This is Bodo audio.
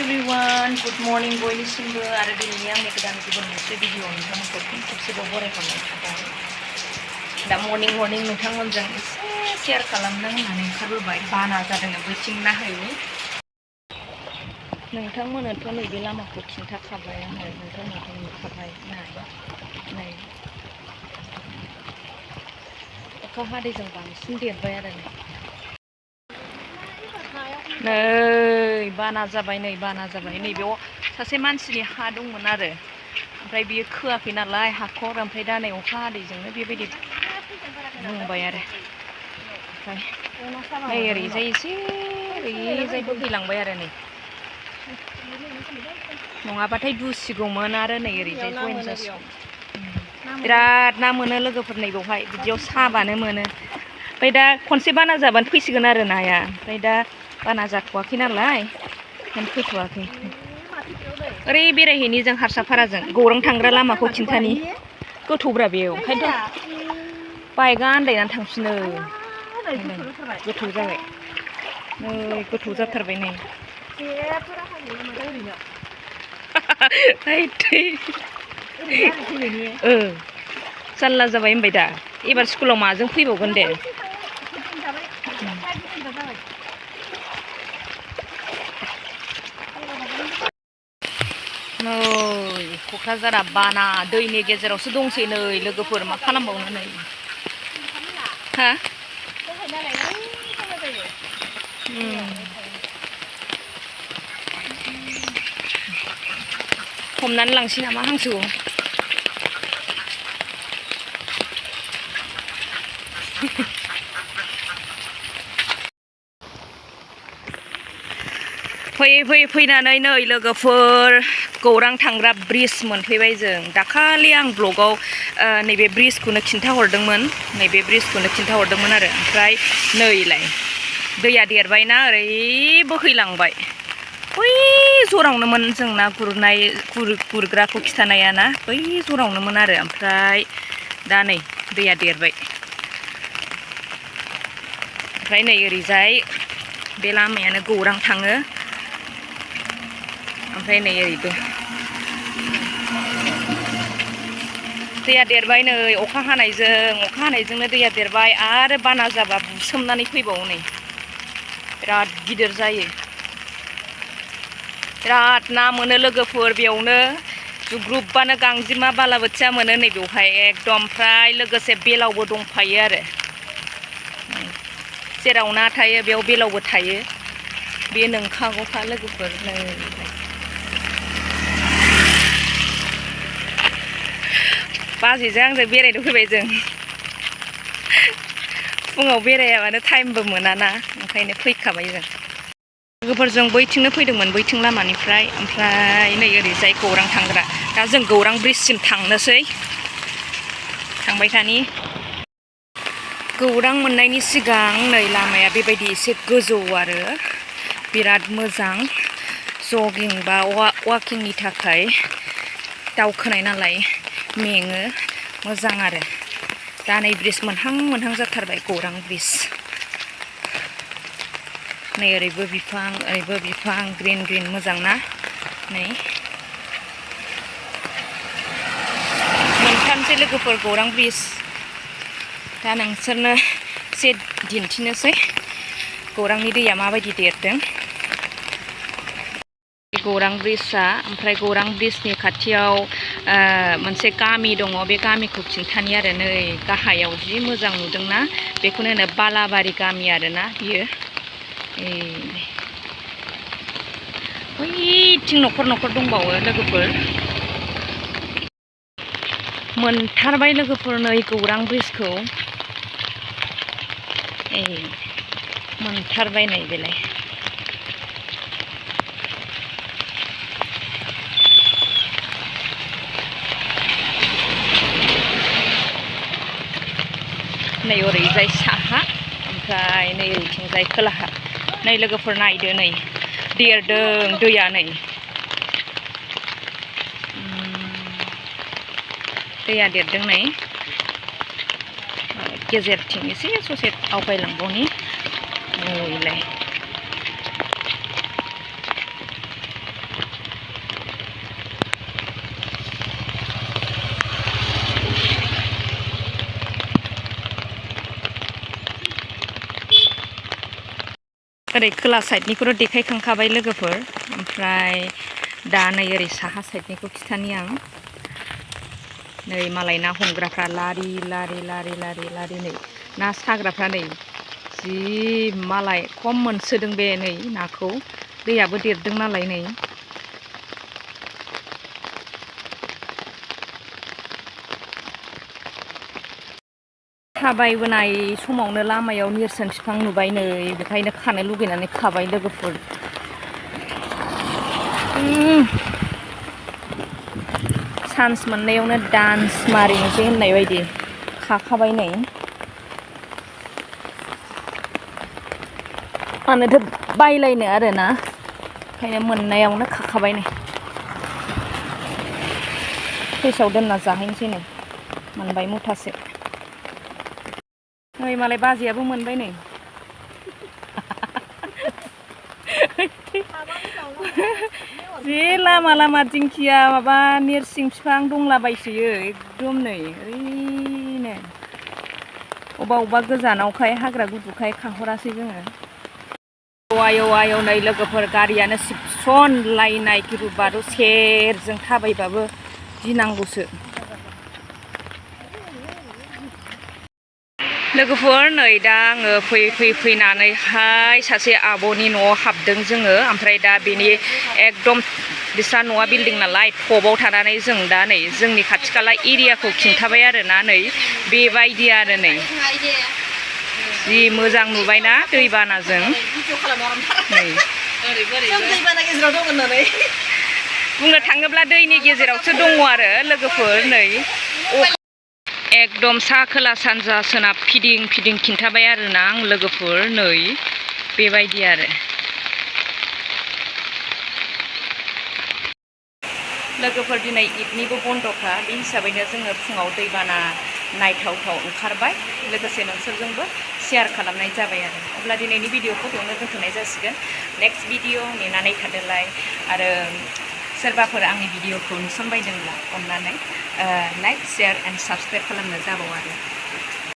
everyone, good morning बयनिसिमबो आरो दिनैनि आंनि गोदान गुबुन मोनसे भिडिअ नोंथांमोनखौ फिन खेबसेबाव बरायहरनाय थाबाय। दा मर्निं नोंथांमोनजों एसे शेयार खालामनो होननानै ओंखारबोबाय। बाना जादों बैथिं नाहैनि। नोंथांमोननोथ' नैबे लामाखौ खिन्थाखाबाय आङो, नोंथांमोनथ' नुखाबाय। नै अखा हादैजों बांसिन देरबाय आरो नै बाना जाबाय, नैबेयाव सासे मानसिनि हा दंमोन आरो, ओमफ्राय बियो खोआखै नालाय हाखर, ओमफ्राय दा नै अखा हादैजोंनो बेबायदि बुंबाय आरो। ओमफ्राय नै ओरैजाय एसे ओरैजाय बोहैलांबाय आरो नै, नङाबाथाय दुसिगौमोन आरो नै ओरैजाय जयेन जासिगौ। बिराद ना मोनो लोगोफोर नैबावहाय, बिदियाव साबानो मोनो। ओमफ्राय दा खनसे बाना जाबानो फैसिगोन आरो नाया, ओमफ्राय दा बाना जाथ'वाखै नालाय ओंखायनो फैथ'वाखै। ओरै बेरायहैनि जों हारसाफाराजों गौरां थांग्रा लामाखौ खिन्थानि। गोथौब्रा बेयाव, ओंखायनोथ' बाइकआ आन्दायनानै थांफिनो। गोथौ जाबाय, नै गोथौ जाथारबाय नै। जारला जाबाय होनबाय दा, एबार स्कुलाव माजों फैबावगोन दे। नै क'क्राझारा बाना दैनि गेजेरावसो दंसै नै लोगोफोर, मा खालामबावनो नै। हा? हमनानै लांसै नामा हांसोखौ? फैनानै नै लोगोफोर गौरां थांग्रा ब्रिज मोनफैबाय जों। दाखालि आं ब्लगाव नैबे ब्रिजखौनो खिन्थाहरदोंमोन, आरो ओमफ्राय नैलाय दैया देरबायना ओरै बोहैलांबाय। बै जरावनोमोन जों ना गुरग्राखौ खिथानाया ना, बै जरावनोमोन आरो। ओमफ्राय दा नै दैया देरबाय, ओमफ्राय नै ओरैजाय बे लामायानो गौरां थाङो, ओमफ्राय नै ओरैबो दैया देरबाय। नै अखा हानायजोंनो दैया देरबाय, आरो बाना जाबा बुसोमनानै फैबावो नै, बिराद गिदिर जायो। बिराद ना मोनो लोगोफोर बेयावनो, जुग्रुबबानो गांजेमा बालाबोथिया मोनो नै बेवहाय एकदम। ओमफ्राय लोगोसे बेलावबो दंफायो आरो, जेराव ना थायो बेयाव बेलावबो थायो, बे नोंखागौखा लोगोफोर। नै बाजैजों आंजों बेरायनो फैबाय जों। फुङाव बेरायाबानो टाइमबो मोनाना, ओंखायनो फैखाबाय जों। लोगोफोरजों बैथिंनो फैदोंमोन, बैथिं लामानिफ्राय। ओमफ्राय नै ओरैजाय गौरां थांग्रा। दा जों गौरां ब्रिजसिम थांनोसै, थांबाय थानि। गौरां मोननायनि सिगां नै लामाया बेबायदि एसे गोजौ आरो बिराद मोजां, जगिं बा वाकिंनि थाखाय दावखोनाय नालाय मेङो, मोजां आरो। दा नै ब्रिज मोनहां जाथारबाय, गौरां ब्रिज। नै ओरैबो बिफां ग्रिन मोजां ना। नै मोनथामसै लोगोफोर गौरां ब्रिज। दा नोंसोरनो एसे दिन्थिनोसै गौरांनि दैया माबायदि देरदों। गौरां ब्रिजआ, ओमफ्राय गौरां ब्रिजनि खाथियाव मोनसे गामि दङ, बे गामिखौ खिन्थानि आरो। नै गाहायाव जि मोजां नुदोंना, बेखौनो होनो बालाबारि गामि आरोना बियो। बैथिं न'खर दंबावो लोगोफोर। मोनथारबाय लोगोफोर नै गौरां ब्रिजखौ, मोनथारबाय नै बेलाय। नै ओरैजाय साहा, ओमफ्राय नै ओरैथिंजाय खोलाहा। नै लोगोफोर नायदो, नै देरदों दैया। नै दैया देरदों, नै गेजेरथिं एसे ससे आवगायलांबावनि। नैलाय ओरै खोला साइडनिखौथ' देखायखांखाबाय लोगोफोर ओमफ्राय दा नै ओरै साहा साइडनिखौ खिथानि आं नै मालाय ना हमग्राफ्रा लारि लारि लारि लारि लारि नै ना साग्राफ्रा नै जि मालाय खम मोनसोदों बे नै नाखौ दैयाबो देरदों नालाय नै थाबायबोनाय समावनो लामायाव नेरसोन बिफां नुबाय नै बेखायनो खानो लुगैनानै खाबाय लोगोफोर चान्स मोननायावनो डान्स मारिनोसै होननाय बायदि खाखाबाय नै मानोथो बायलायनो आरोना ओंखायनो मोननायावनो खाखाबाय नै फ्रिजआव दोनना जाहैनोसै नै मोनबाय मुथासे नै मालाय बाजैयाबो मोनबाय नै जि लामा लामा दिंखिया माबा नेरसिं बिफां दंलाबायसोयो एकदम नै ओरैनो अबा गोजानावखाय हाग्रा गुदुखाय खाहरासै जोङो आयौ आयौ नै लोगोफोर गारियानो सिबसनलायनाय गिरु बारु सेरजों थाबायबाबो गिनांगौसो लोगोफोर नै दा आङो फैनानैहाय सासे आब'नि न'आव हाबदों जोङो ओमफ्राय दा बेनि एकदम बिस्रा न'आ बिल्डिं नालाय टपआव थानानै जों दा नै जोंनि खाथि खाला एरियाखौ खिन्थाबाय आरोना नै बेबायदि आरो नै जि मोजां नुबायना दैबानाजों नै बुंनो थाङोब्ला दैनि गेजेरावसो दङ आरो लोगोफोर नै एकदम सा खोला सानजा सोनाब फिदिं फिदिं खिन्थाबाय आरोना आं लोगोफोर नै बेबायदि आरो लोगोफोर दिनै इदनिबो बन्द'खा बे हिसाबैनो जोङो फुङाव दैबाना नायथावथाव ओंखारबाय लोगोसे नोंसोरजोंबो शेयार खालामनाय जाबाय आरो अब्ला दिनैनि भिडिअखौ बेयावनो दोनथ'नाय जासिगोन नेक्स्ट भिडिअ नेनानै थादोलाय आरो सोरबाफोर आंनि भिडिअखौ नुसनबायदोंब्ला अननानै लाइक शेयार एन्ड साबस्क्राइब खालामनो जाबाव आरो